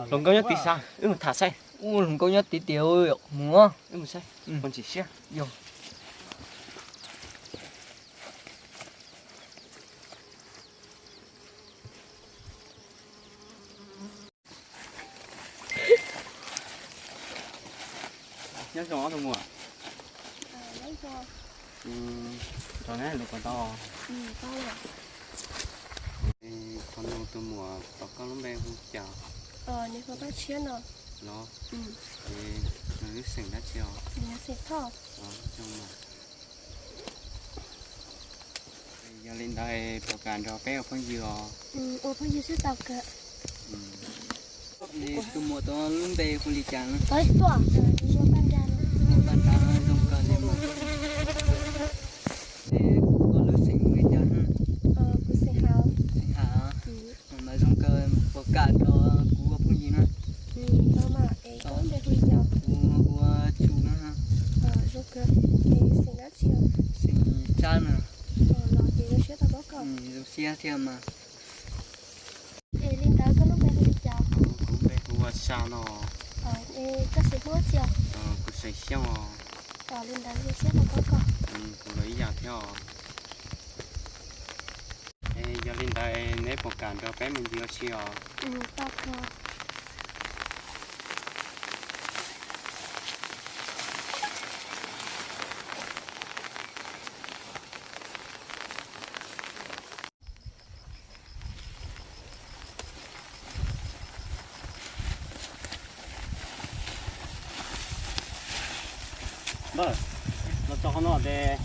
Hluas nkauj nyob tid sav, wb mus tham saib. Ua hluas nkauj nyob tid tiag, mus, wb mus saib. Ua ntsim siab. Nyob zoo ob tug muam. Nrog neb hais lus puas tau? Qhov no tus muam tom koj lub npe hu cas? Los, nws lub xeem dab tsi os? Yog li ntawd puas kam nrog peb ua phooj ywg os? Ua phooj ywg xwb tau kawg. Tus muam tod lub npe hu li cas? Muam Paj Nra, zoo kawg li mas. Koj lub xeem li cas? Xeem Hav. Mas zoo kawg, puas kam nrog kuv ua phooj ywg na? Kuv hu ua Tsu na. Xeem Tsab na. Zoo siab thiab mas. Es li ntawd koj lub npe hu li cas? Kuv lub npe hu ua Sa no. Koj xeem Hmoob tsi os? Kuv xeem Xyooj os. Li ntawd zoo siab tau paub koj. Kuv los ib yam thiab os. Es yog li ntawd neb puas kam nrog peb mus ncig ua si os? Npawg, los txog qhov no ces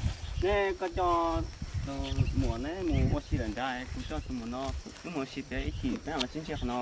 neb koj coj tus muam neb mus ua si lawm nrad, kuv coj tus muam no wb mus ua si tias ib chim peb mam los sib ntsib qhov no.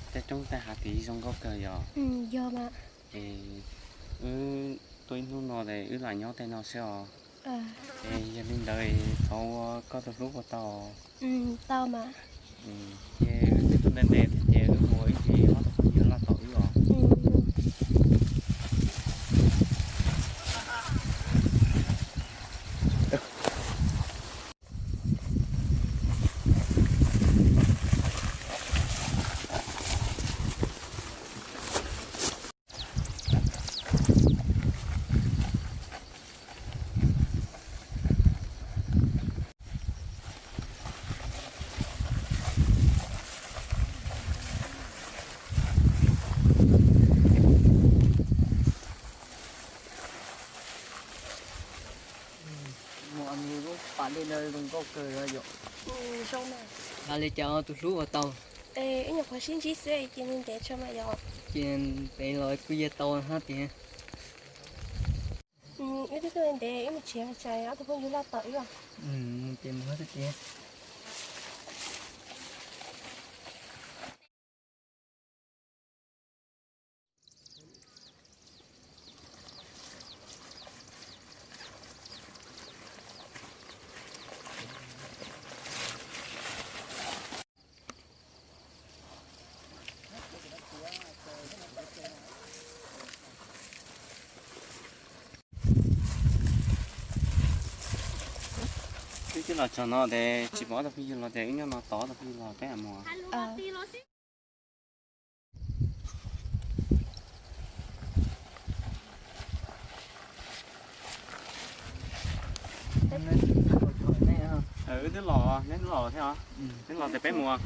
Tej roob tej hav tid zoo nkauj kawg yog? Yog mas. Es wb tuaj ib hnub no es wb lam nyob tej no xwb os. Es yog li ntawd thov ua koj tus hlub puas tau? Tau mas. Ces wb twb tuaj ntev ntev thiab ces wb mus ib ntsis ob tug phooj ywg laj tom wb os. Muam, nws lub pas dej ntawd zoo nkauj kawg yom. Hais li cas tus hlub puas tau? Wb nyuam qhuav sib ntsib xwb ces ntev tshaj mas yog. Ces ntev los kuj yog tau hab tiag. Wb twb tuaj ntev, wb mus tsev, tsam ob tug phooj ywg laj tom wb os. Ces mus hab xwb tiag. Wb twb los txog no ces tsis pom ob tug phooj ywg los ces wb nyob no tos ob tug phooj ywg los peb mam mus. Wb twb los, neb twb los thiab os. Neb los ces peb mus.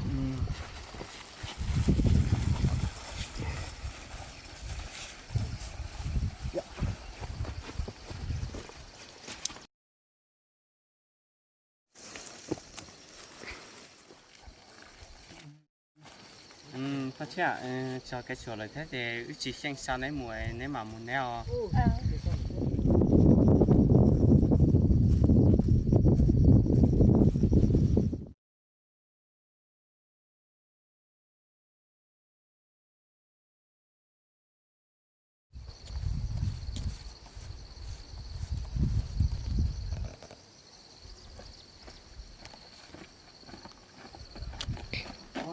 Thov txim, txog kev tshuam lawm thiab ces wb tsis xyeej xa neb mus, neb mam mus neb os.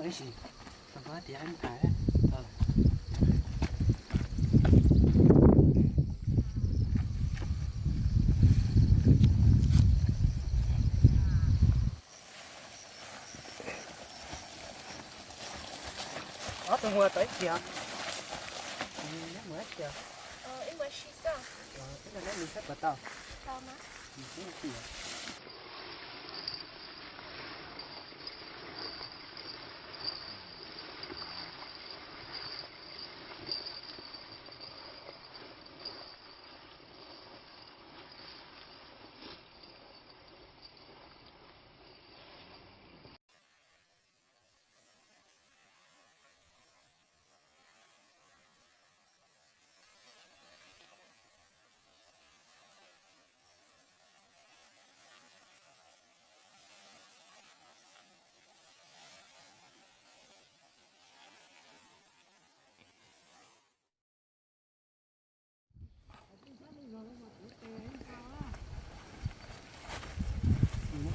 Ib sim, tau tias ib ntag. Ob tug mus tau ib txhia. Mus ib txhia. Ib ntawd neb mus saib puas tau.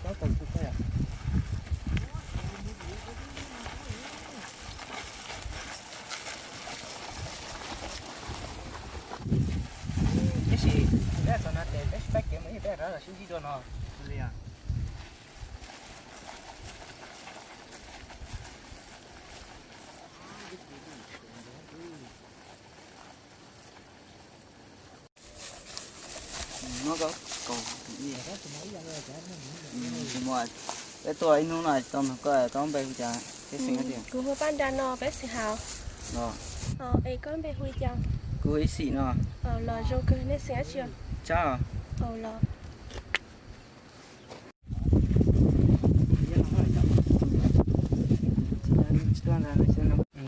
Tab sis peb txog no ces peb sib pab kev mus ib peb rov los sib ntsib dua no li. Peb tuaj ib hnub no tau nug koj, koj npe hu cas thiab xeem tiag? Kuv hu Paj Nra no, peb xeem Hauv. Es koj npe hu li cas? Kuv hu Ib Xim no. Los zoo kawg, nej xeem dab tsi? Tsab. Los.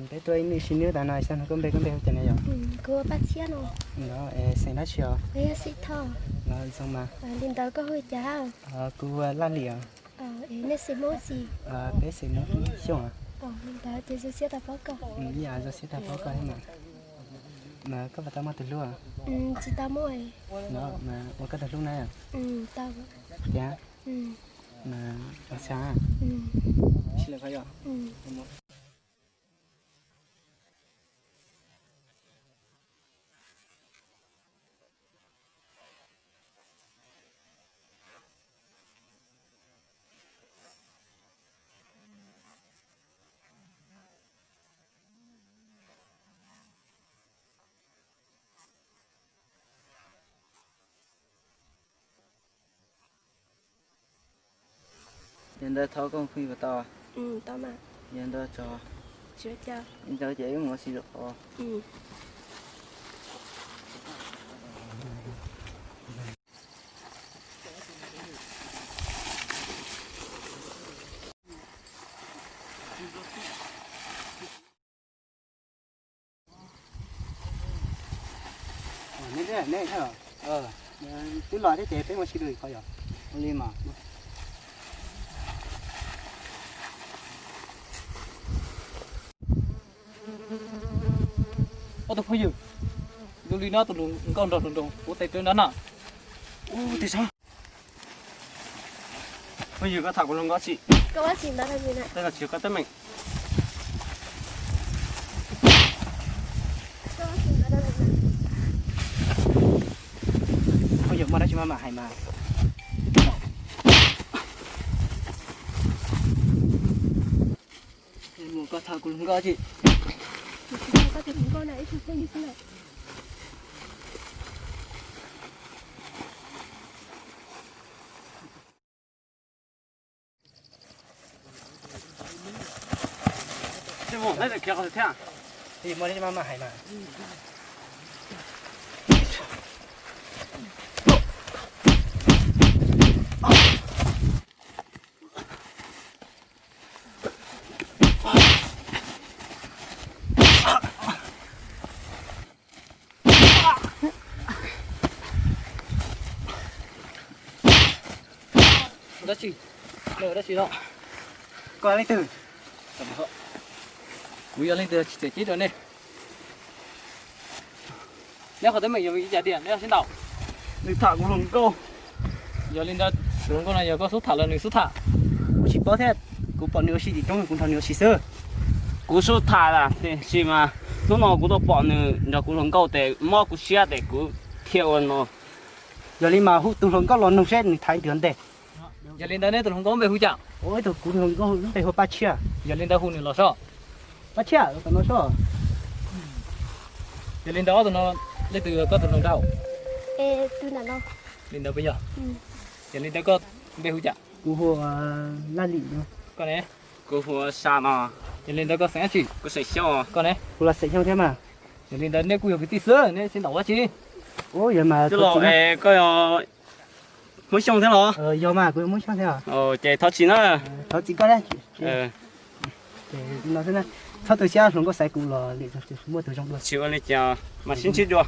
Peb tuaj ib hnub sim nub tas no, xyov koj npe, koj npe hu cas na yom? Kuv hu Paj Txhiab no. Xeem dab tsi os? Xeem Thoj. Los zoo mas. Li ntawd koj hu cas? Kuv hu Laj Lim os. Nej xeem Hmoob tsi? Peb xeem Hmoob Xyooj. Li ntawd ces zoo siab tau paub koj. Ib yam zoo siab tau paub koj thiab mas. Mas koj puas tau muaj tus hlub? Tsis tau muaj. No mas ua koj tus hlub na. Tiag. Mas ua xyov. Yog ntawd thov koj phooj ywg puas tau? Yog ntawd tso. Li ntawd ces wb mus ua si lawm os. Twb los thiab ces peb mus sib ntsib qhov yom. Ua li mas. Ob tug phooj ywg, tus li no tus hluas nkauj nrog hluas nraug ua tes rau nrab na. Ub, tes sab. Phooj ywg, koj tham kuv hluas nkauj tsi? Tej no tsis yog koj teeb meem. Phooj ywg, muaj dab tsi maj mam hais mas. Mus, koj tham kuv hluas nkauj tsi? Muaj dab tsi maj mam hais mas. Dab tsi? Dab tsi no? Koj leej twg? Kuv yog leej twg tsis txawm ceeb rau nej. Neb qhov teeb meem yog vim li cas tiag, neb sib ntaus? Nws tham kuv hluas nkauj. Yog li ntawd tus hluas nkauj no yog koj xub tham los nws xub tham? Kuv tsis paub thiab, kuv pom nws ua si tim roob kuv nrog nws ua si xwb. Kuv sub tham tiam sis mas hnub no kuv tuaj pom nws nrog kuv hluas nkauj tes mob kuv siab tes kuv thiaj ua no. Yog li mas hu tus hluas nkauj los nug seb nws tham twg ntej. Yog li ntawd neb tus hluas nkauj npe hu cas? Ib tug kuv hluas nkauj npe hu Paj Tshiab. Yog li ntawd hu nws los sob. Paj Tshiab, los tom no sob. Yog li ntawd ob tug no, leej twg yog koj tus hluas nraug? Li ntawd puas yog? Yog li ntawd koj npe hu cas? Kuv hu Laj Lim no. Koj ne? Kuv hu Sa no. Yog li ntawd koj xeem dab tsi? Kuv xeem Xyooj. Koj ne? Kuv los xeem Xyooj thiab mas. Yog li ntawd neb kuj yog kwv tij xwb, neb sib ntaus dab tsi? Ub, yog mas Hmoob Xyooj thiab los? Yog mas kuv yog Hmoob Xyooj thiab. Ces thov txim na. Thov txim koj na. Txhob tu siab, hluas nkauj xaiv kuv los muaj tus zoo dua. Tsis ua li cas, mas sib ntsib dua.